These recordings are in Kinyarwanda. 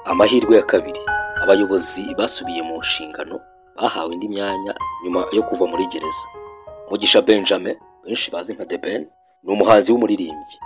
Amahirwe ya kabiri, abayobozi basubiye mu nshingano bahawe indi myanya nyuma yo kuva muri gereza. Mugisha Benjamin, benshi bazi nka The Ben, ni umuhanzi w'umuririmbyi.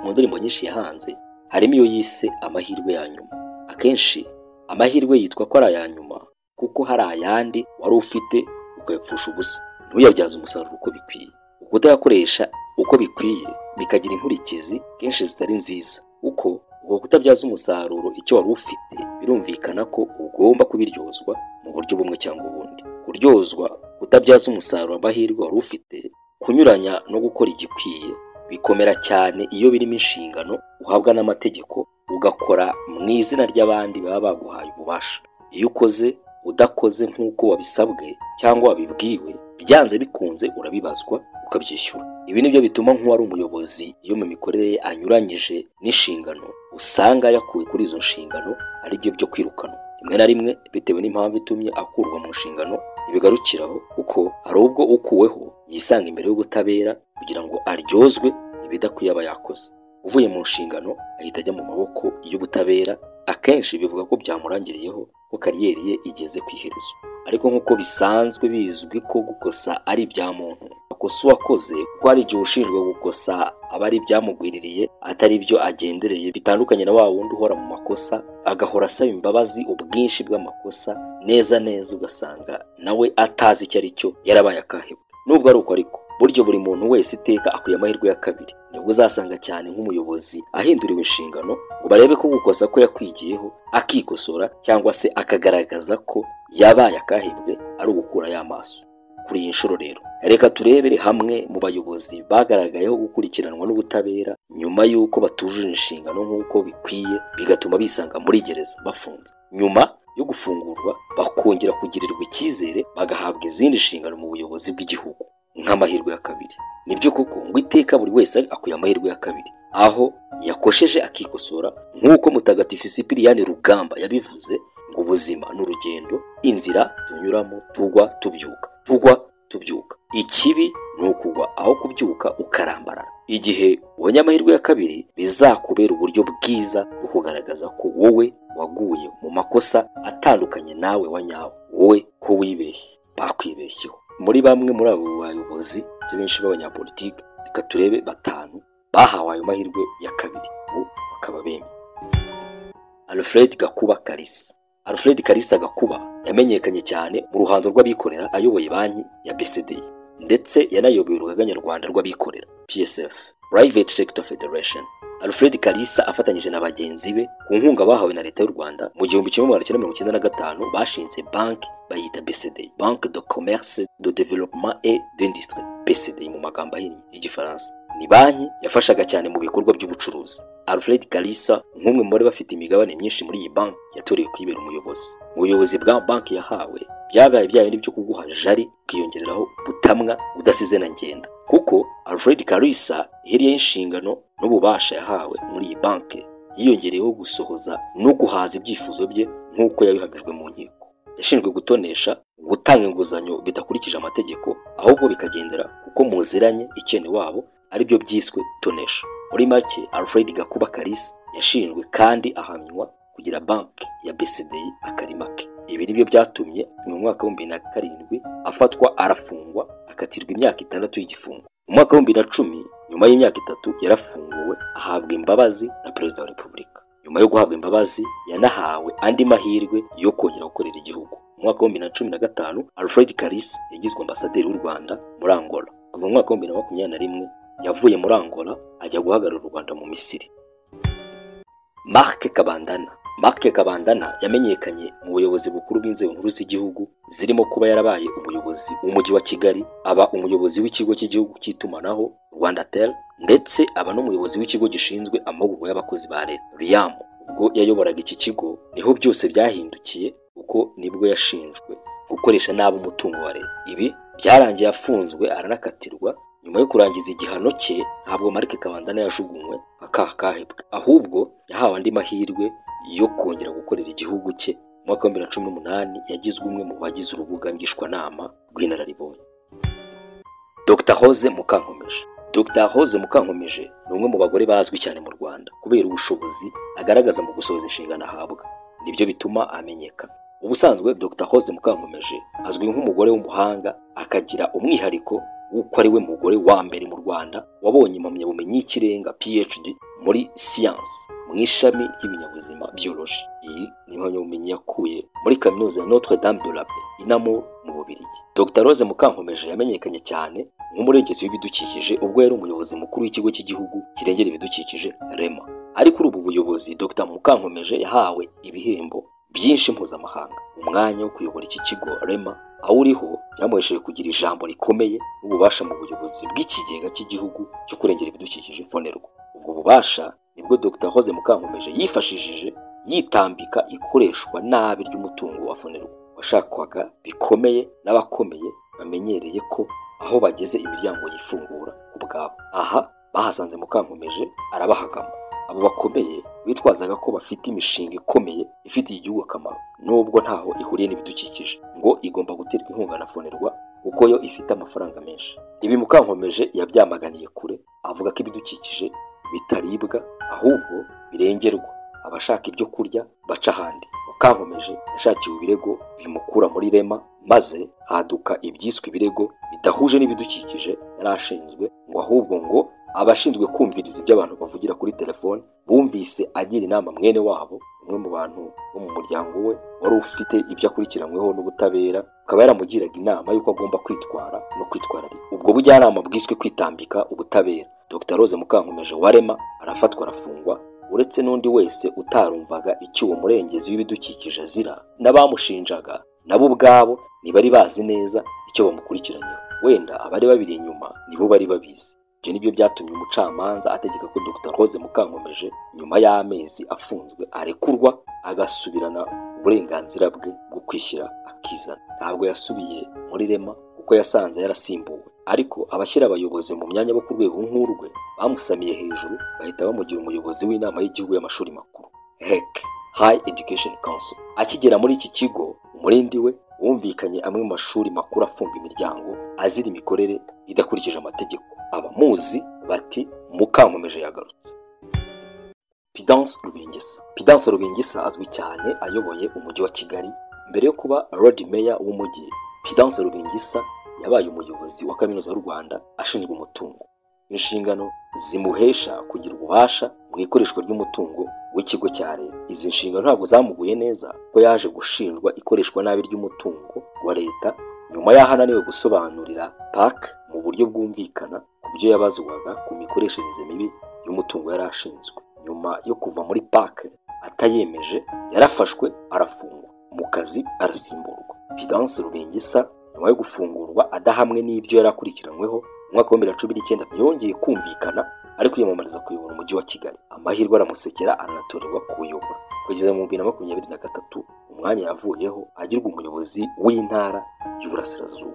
Mu ndirimbo nyinshi yahanze harimo iyo yise amahirwe ya nyuma. Akenshi amahirwe yitwa ko ari aya nyuma kuko hari ayandi wari ufite ukayapfusha ubusa, ntuyabyaze umusaruro uko bikwiye. Ukutayakoresha uko bikwiye bikagira inkurikizi kenshi zitari nziza, kuko uko kutabyaza umusaruro icyo wari ufite birumvikana ko ugomba kubiryozwa mu buryo bumwe cyangwa ubundi. Kuryozwa kutabyaza umusaruro amahirwe wari ufite, kunyuranya no gukora igikwiye bikomera cyane iyo birimo inshingano uhabwa n'amategeko, ugakora mu izina ry'abandi baba baguhaye ububasha. Iyo ukoze udakoze nk'uko wabisabwe cyangwa wabibwiwe, byanze bikunze urabibazwa ukabyishyura. Ibi nibyo bituma nk'uwari umuyobozi iyo mu mikorere ye anyuranyije n'inshingano usanga yakuwe kuri izo nshingano, aribyo byo kwirukanwa. Rimwe na rimwe bitewe n'impamvu itumye akurwa mu nshingano ntibigarukiraho, kuko hari ubwo ukuweho yisanga imbere y'ubutabera kugira ngo aryozwe ibidakwiye aba yakoze. Uvuye mu nshingano ahita ajya mu maboko y'ubutabera, akenshi bivuga ko byamurangiriyeho ko kariyeri ye igeze ku iherezo. Ariko nk'uko bisanzwe bizwi ko gukosa ari ibya muntu, amakosa uwakoze kuko hari igihe ushinjwa gukosa aba ari ibyamugwiririye atari ibyo agendereye, bitandukanye na wa wundi uhora mu makosa agahora asaba imbabazi ubwinshi bw'amakosa neza neza, ugasanga nawe atazi icyo ari cyo yarabaye akahebwe. Nubwo ari uko ariko buryo buri muntu wese iteka akwiye amahirwe ya kabiri. Nibwo uzasanga cyane nk'umuyobozi ahinduriwe inshingano ngo barebe ko gukosa ko yakwigiyeho akikosora cyangwa se akagaragaza ko yabaye akahebwe ari ugukura y'amaso. Kuri iyi nshuro rero reka turebere hamwe mu bayobozi bagaragayeho gukurikiranwa n'ubutabera nyuma y'uko batujuje inshingano nk'uko bikwiye, bigatuma bisanga muri gereza bafunze. Nyuma yo gufungurwa bakongera kugirirwa icyizere bagahabwa izindi nshingano mu buyobozi bw'igihugu nk'amahirwe ya kabiri. Nibyo koko ngo iteka buri wese akwiye amahirwe ya kabiri, aho yakosheje akikosora, nk'uko Mutagatifu Sipiriyani Rugamba yabivuze ngo ubuzima ni urugendo, inzira tunyuramo tugwa tubyuka, tugwa tubyuka. Ikibi ni ukugwa aho kubyuka ukarambarara. Igihe ubonye amahirwe ya kabiri bizakubera uburyo bwiza bwo kugaragaza ko wowe waguye mu makosa atandukanye nawe wa nyawe, wowe ko wibeshye bakwibeshyeho. Muri bamwe muri abo bayobozi benshi b'abanyapolitiki, reka turebe batanu bahawe ayo mahirwe ya kabiri ubu bakaba bemye. Alfred Gakuba Kalisa. Alfred Kalisa Gakuba yamenyekanye cyane mu ruhando rw'abikorera ayoboye banki ya BCDI, ndetse yanayoboye urugaga nyarwanda rw'abikorera PSF, Private Sector Federation. Alfred Kalisa afatanyije na bagenzi be ku nkunga bahawe na leta y'u Rwanda mu 1995 bashinze banki bayita BCDI, Banque de Commerce de Développement et d'Industrie, BCDI mu magambo ahinnye y'igifaransa. Ni banki yafashaga cyane mu bikorwa by'ubucuruzi. Alfred Kalisa nk'umwe mu bari bafite imigabane myinshi muri iyi banki yatorewe kuyibera umuyobozi. Mu buyobozi bwa banki yahawe byabaye bya bindi byo kuguha jari ukiyongereraho butamwa udasize na ngenda, kuko Alfred Kalisa ihiriye inshingano n'ububasha yahawe muri iyi banki yiyongereyeho gusohoza no guhaza ibyifuzo bye nk'uko yabihamijwe mu nkiko. Yashinjwe gutonesha, gutanga inguzanyo bidakurikije amategeko ahubwo bikagendera kuko muziranye ikene wabo, aribyo byiswe tonesha. Muri make Alfred Gakuba Kalisa yashinjwe kandi ahamywa kugira banki ya BCDI akarima ke. Ibi nibyo byatumye mu mwaka wa 2007 afatwa arafungwa akatirwa imyaka 6 y'igifungo. Mu mwaka wa 2010 nyuma y'imyaka 3 yarafunguwe ahabwa imbabazi na Perezida wa Repubulika. Nyuma yo guhabwa imbabazi yanahawe andi mahirwe yo kongera gukorera igihugu. Mu mwaka wa 2015 Alfred Kalisa yagizwe ambasaderi w'u Rwanda muri Angola. Kuva mu mwaka wa 2021 yavuye muri Angola ajya guhagararira u Rwanda mu Misiri. Marc Kabandana. Marc Kabandana yamenyekanye mu buyobozi bukuru bw'inzego nkuru z'igihugu zirimo kuba yarabaye umuyobozi w'umujyi wa Kigali, aba umuyobozi w'ikigo cy'igihugu cy'itumanaho Rwandatel, ndetse aba n'umuyobozi w'ikigo gishinzwe amahugurwa y'abakozi ba leta RIAM. Ubwo yayoboraga iki kigo niho byose byahindukiye, kuko nibwo yashinjwe gukoresha nabi umutungo wa leta. Ibi byarangiye afunzwe aranakatirwa. Nyuma yo kurangiza igihano cye ntabwo Marc Kabandana yajugunywe akahebwe, ahubwo yahawe andi mahirwe yo kongera gukorera igihugu cye. Mu mwaka wa 2018 yagizwe umwe mu bagize urubuga ngishwanama rw'inararibonye. Dr Rose Mukankomeje. Dr Rose Mukankomeje ni umwe mu bagore bazwi cyane mu Rwanda kubera ubushobozi agaragaza mu gusohoza inshingano ahabwa, nibyo bituma amenyekana. Ubusanzwe Dr Rose Mukankomeje azwi nk'umugore w'umuhanga, akagira umwihariko w'uko ari we mugore wa mbere mu Rwanda wabonye impamyabumenyi y'ikirenga PhD muri siyansi mu ishami ry'ibinyabuzima biology. Iyi ni impamyabumenyi yakuye muri kaminuza ya Notre Dame de la Paix i Namur mu Bubiligi. Dr Rose Mukankomeje yamenyekanye cyane nk'umurengezi w'ibidukikije ubwo yari umuyobozi mukuru w'ikigo cy'igihugu kirengera ibidukikije REMA. Ariko kuri ubu buyobozi Dr Mukankomeje yahawe ibihembo byinshi mpuzamahanga. Umwanya wo kuyobora iki kigo REMA awuriho byamuhesheje kugira ijambo rikomeye n'ububasha mu buyobozi bw'ikigega cy'igihugu cyo kurengera ibidukikije FONERWA. Ubwo bubasha nibwo Dr Rose Mukankomeje yifashishije yitambika ikoreshwa nabi ry'umutungo wa FONERWA washakwaga bikomeye n'abakomeye bamenyereye ko aho bageze imiryango yifungura ku bwabo. Aha bahasanze Mukankomeje arabahagama. Abo bakomeye bitwazaga ko bafite imishinga ikomeye ifitiye igihugu akamaro nubwo ntaho ihuriye n'ibidukikije, ngo igomba guterwa inkunga na FONERWA kuko yo ifite amafaranga menshi. Ibi Mukankomeje yabyamaganiye kure, avuga ko ibidukikije bitaribwa ahubwo birengerwa, abashaka ibyo kurya baca ahandi. Mukankomeje yashakiwe ibirego bimukura muri REMA, maze haduka ibyiswe ibirego bidahuje n'ibidukikije yari ashinzwe, ngo ahubwo ngo abashinzwe kumviriza ibyo abantu bavugira kuri telefone bumvise agira inama mwene wabo, umwe mu bantu bo mu muryango we wari ufite ibyo akurikiranyweho n'ubutabera, akaba yaramugiraga inama y'uko agomba kwitwara no kwitwararika. Ubwo bujyanama bwiswe kwitambika ubutabera. Dr Rose Mukankomeje wa REMA arafatwa arafungwa, uretse n'undi wese utarumvaga icyo uwo murengezi w'ibidukikije azira, n'abamushinjaga nabo ubwabo ntibari bazi neza icyo bamukurikiranyeho, wenda abari babiri inyuma nibo bari babizi. Ibyo nibyo byatumye umucamanza ategeka ko Dr Rose Mukankomeje nyuma y'amezi afunzwe arekurwa agasubirana uburenganzira bwe bwo kwishyira akizana. Ntabwo yasubiye muri REMA kuko yasanze yarasimbuwe, ariko abashyira abayobozi mu myanya bo ku rwego nk'urwe bamusamiye hejuru bahita bamugira umuyobozi w'inama y'igihugu y'amashuri makuru HEC, High Education Council. Akigera muri iki kigo, umurindi we wumvikanye amwe mu mashuri makuru afunga imiryango azira imikorere idakurikije amategeko. Abamuzi bati Mukankomeje yagarutse. Pudence Rubingisa. Pudence Rubingisa azwi cyane ayoboye umujyi wa Kigali. Mbere yo kuba Lord Mayor w'umujyi, Pudence Rubingisa yabaye umuyobozi wa Kaminuza y'u Rwanda ashinzwe umutungo. Inshingano zimuhesha kugira ububasha mu ikoreshwa ry'umutungo w'ikigo cya leta. Izi nshingano ntabwo zamuguye neza ko yaje gushinjwa ikoreshwa nabi ry'umutungo wa leta nyuma y'aho ananiwe gusobanurira PAC mu buryo bwumvikana ku byo yabazwaga ku mikoreshereze mibi y'umutungo yari ashinzwe. Nyuma yo kuva muri PAC atayemeje, yarafashwe arafungwa, mu kazi arasimburwa. Pudence Rubingisa nyuma yo gufungurwa adahamwe n'ibyo yari akurikiranyweho, mu mwaka wa 2019 yongeye kumvikana ari kwiyamamariza kuyobora umujyi wa Kigali. Amahirwe aramusekera aranatorerwa kuwuyobora kugeza mu 2023, umwanya yavuyeho agirwa umuyobozi w'intara y'Uburasirazuba.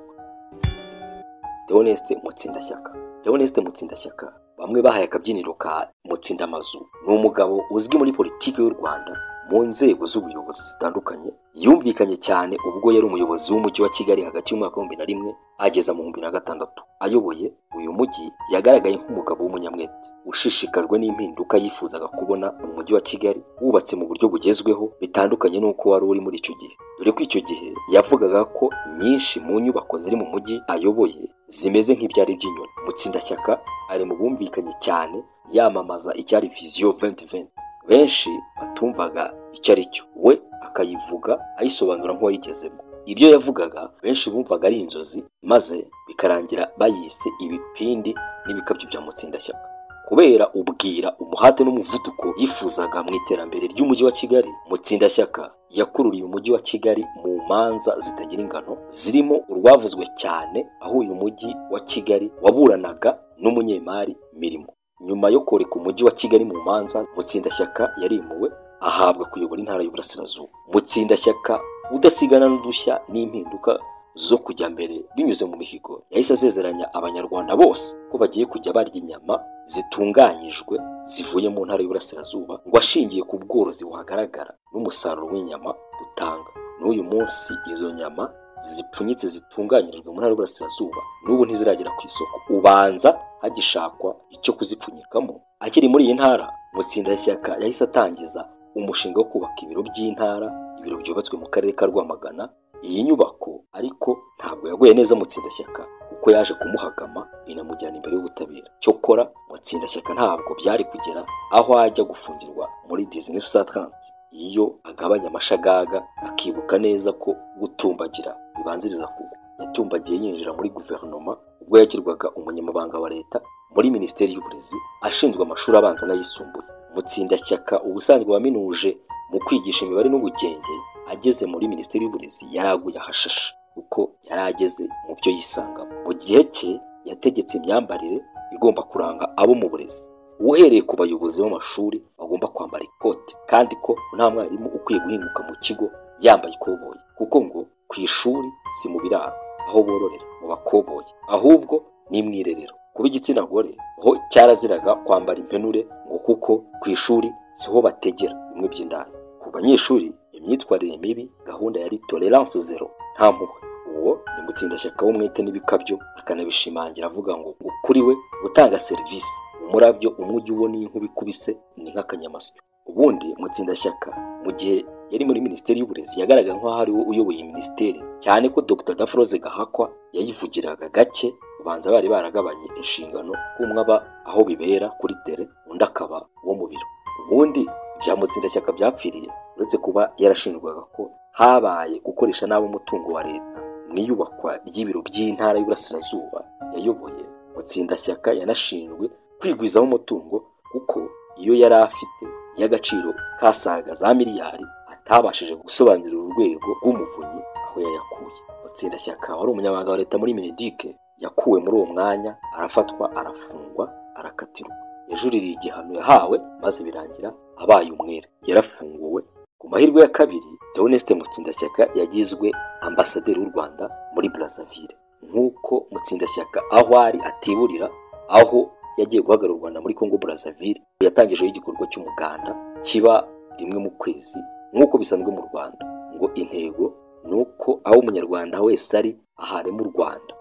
Theoneste Mutsindashyaka. Theoneste Mutsindashyaka bamwe bahaye akabyiniro ka Mutsindamazu, ni umugabo uzwi muri politiki y'u Rwanda mu nzego z'ubuyobozi zitandukanye. Yumvikanye cyane ubwo yari umuyobozi w'umujyi wa Kigali hagati y'umwaka wa 2001 ageza mu 2006. Ayoboye uyu mujyi yagaragaye nk'umugabo w'umunyamwete ushishikajwe n'impinduka yifuzaga kubona mu mujyi wa Kigali wubatse mu buryo bugezweho bitandukanye n'uko wari uri muri icyo gihe, dore ko icyo gihe yavugaga ko nyinshi mu nyubako ziri mu mujyi ayoboye zimeze nk'ibyari by'inyoni. Mutsindashyaka ari mu bumvikanye cyane yamamaza icyari Vision 2020, benshi batumvaga icyo ari cyo, we akayivuga ayisobanura nk'uwayigezemo. Ibyo yavugaga benshi bumvaga ari inzozi, maze bikarangira bayise ibipindi n'ibikabyo bya Mutsindashyaka. Kubera ubwira, umuhate n'umuvuduko yifuzaga mu iterambere ry'umujyi wa Kigali, Mutsindashyaka yakururiye umujyi wa Kigali mu manza zitagira ingano, zirimo urwavuzwe cyane aho uyu mujyi wa Kigali waburanaga n'umunyemari Mirimo. Nyuma yo koreka umujyi wa Kigali mu manza, Mutsindashyaka yarimuwe ahabwa kuyobora intara y'Uburasirazuba. Mutsindashyaka udasigana n'udushya n'impinduka zo kujya mbere binyuze mu mihigo, yahise asezeranya abanyarwanda bose ko bagiye kujya barya inyama zitunganyijwe zivuye mu ntara y'Uburasirazuba, ngo ashingiye ku bworozi buhagaragara n'umusaruro w'inyama butanga. N'uyu munsi izo nyama zipfunyitse zitunganyirijwe mu ntara y'Uburasirazuba n'ubu ntiziragera ku isoko, ubanza hagishakwa icyo kuzipfunyikamo. Akiri muri iyi ntara, Mutsindashyaka yahise atangiza umushinga wo kubaka ibiro by'intara, ibiro byubatswe mu karere ka Rwamagana. Iyi nyubako ariko ntabwo yaguye neza Mutsindashyaka kuko yaje kumuhagama inamujyana imbere y'ubutabera. Cyokora Mutsindashyaka ntabwo byari kugera aho ajya gufungirwa muri 1930 iyo agabanya amashagaga akibuka neza ko gutumbagira bibanziriza kugwa. Yatumbagiye yinjira muri guverinoma ubwo yagirwaga umunyamabanga wa leta muri Minisiteri y'Uburezi ashinzwe amashuri abanza n'ayisumbuye. Mutsindashyaka ubusanzwe waminuje mu kwigisha imibare n'ubugenge, ageze muri Minisiteri y'Uburezi yaraguye ahashashe kuko yari ageze mu byo yisangamo. Mu gihe cye yategetse imyambarire igomba kuranga abo mu burezi, uhereye ku bayobozi b'amashuri bagomba kwambara ikote, kandi ko nta mwarimu ukwiye guhinguka mu kigo yambaye ikoboyi, kuko ngo ku ishuri si mu biraro aho bororera mu bakoboyi, ahubwo ni mu irerero. Kuba igitsina gore ho cyaraziraga kwambara impenure ngo kuko ku ishuri siho bategera bimwe by'indaya. Ku banyeshuri imyitwarire mibi gahunda yari tolerance zero, nta mpuhwe. Uwo ni Mutsindashyaka w'umwete n'ibikabyo, akanabishimangira avuga ngo kuri we gutanga serivisi umurabyo umwe ujya ubona iyi nkuba ikubise ni nk'akanyamasyo. Ubundi Mutsindashyaka mu gihe yari muri Minisiteri y'Uburezi yagaragara nk'aho ari we uyoboye minisiteri, cyane ko Dr Dafroze Gahakwa yayivugiraga gake, ubanza bari baragabanye inshingano ko umwe aba aho bibera kuri tere undi akaba uwo mu biro. Ubundi ibya Mutsindashyaka byapfiriye uretse kuba yarashinjwaga ko habaye gukoresha nabi umutungo wa leta mu iyubakwa ry'ibiro by'intara y'Iburasirazuba yayoboye, Mutsindashyaka yanashinjwe kwigwizaho umutungo kuko iyo yari afite y'agaciro kasaga za miliyari atabashije gusobanurira urwego rw'umuvunyi aho yayakuye. Mutsindashyaka wari umunyamabanga wa leta muri Mineduc yakuwe muri uwo mwanya, arafatwa, arafungwa, arakatirwa. Yajuririye igihano yahawe maze birangira abaye umwere, yarafunguwe. Ku mahirwe ya kabiri, Theoneste Mutsindashyaka yagizwe ambasaderi w'u Rwanda muri Brazzaville. Nk'uko Mutsindashyaka aho ari atiburira, aho yagiye guhagarara u Rwanda muri Congo Brazzaville, yatangijeho igikorwa cy'umuganda kiba rimwe mu kwezi nk'uko bisanzwe mu Rwanda. Ngo intego ni uko aho umunyarwanda wese ari aharema u Rwanda.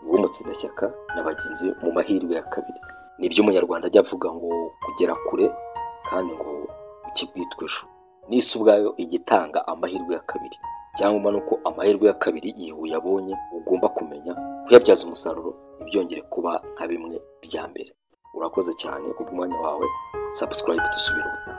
Uwo Mutsindashyaka na bagenzi be mu mahirwe ya kabiri. Nibyo umunyarwanda ajya avuga ngo kugera kure kandi ngo ukibwitwa ejo. N'isi ubwayo igitanga amahirwe ya kabiri, cyangwa nuko amahirwe ya kabiri igihe uyabonye ugomba kumenya kuyabyaza umusaruro ntibyongere kuba nka bimwe bya mbere. Urakoze cyane kubw'umwanya wawe, subscribe dusubire ubutaha.